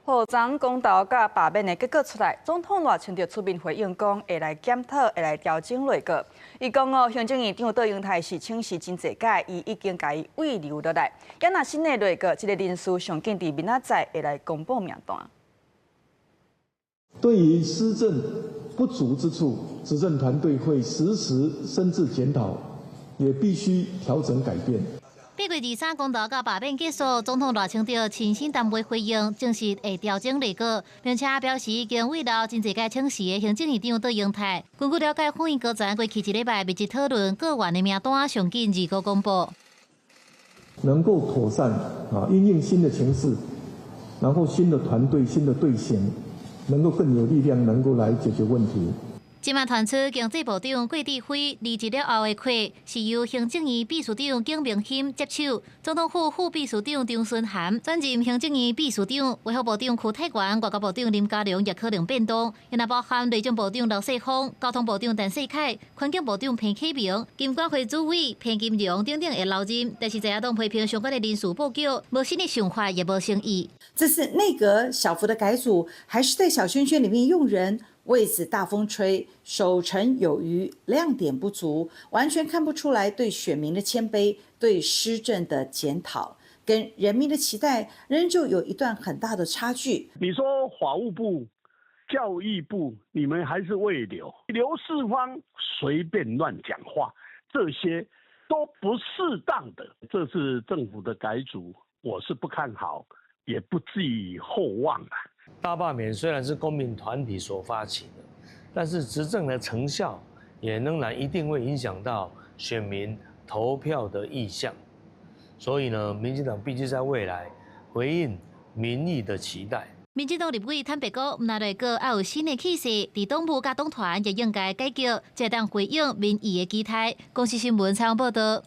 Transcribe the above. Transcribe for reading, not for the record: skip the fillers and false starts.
好，昨公投佮罷免的結果出來，總統賴清德出面回應講，會來檢討，會來調整內閣。伊講哦，行政院長卓榮泰是請辭真濟屆，伊已經共伊慰留落來。今若新的內閣，這个人事上緊佇明仔載會來公布名單。對於施政不足之處，執政團隊會時時深自檢討，也必須調整改變。8月23公投佮罷免結束，總統賴清德親身擔任回應，證實會調整內閣，並且表示已經慰留真濟屆請辭的行政院長卓榮泰。根據了解，府院高層過去一禮拜密集討論閣員的名單，上緊25公布。能夠妥善啊，因應新的情勢，然後新的團隊、新的隊形，能夠更有力量，能夠來解決問題。這馬傳出經濟部長郭智輝離職了後的缺，是由行政院秘書長景明鑫接手，總統府副秘書長張惇涵轉任行政院秘書長，衛福部長邱泰源、外交部長林佳龍也可能變動，也包含內政部長劉世鋒、交通部長陳世凱、環境部長彭啟明、金管會主委彭金榮等等會留任，但是在野黨批評相關的人事布局無新的想法，也無誠意。這次內閣小幅的改組，還是在小圈圈裡面用人。位子大風吹，守成有餘，亮點不足，完全看不出來對選民的謙卑，對施政的檢討，跟人民的期待仍舊有一段很大的差距。你說法務部、教育部，你們還是慰留劉世芳隨便亂講話，這些都不適當的。這次政府的改組，我是不看好，也不寄予厚望啊。大罷免雖然是公民團體所發起的，但是執政的成效也仍然一定會影響到選民投票的意向。所以呢，民進黨必須在未來回應民意的期待。民進黨立委坦白講，毋但內閣愛有新的氣勢，佇黨部佮黨團也應該改革，才當回應民意的期待。公視新聞採訪報道。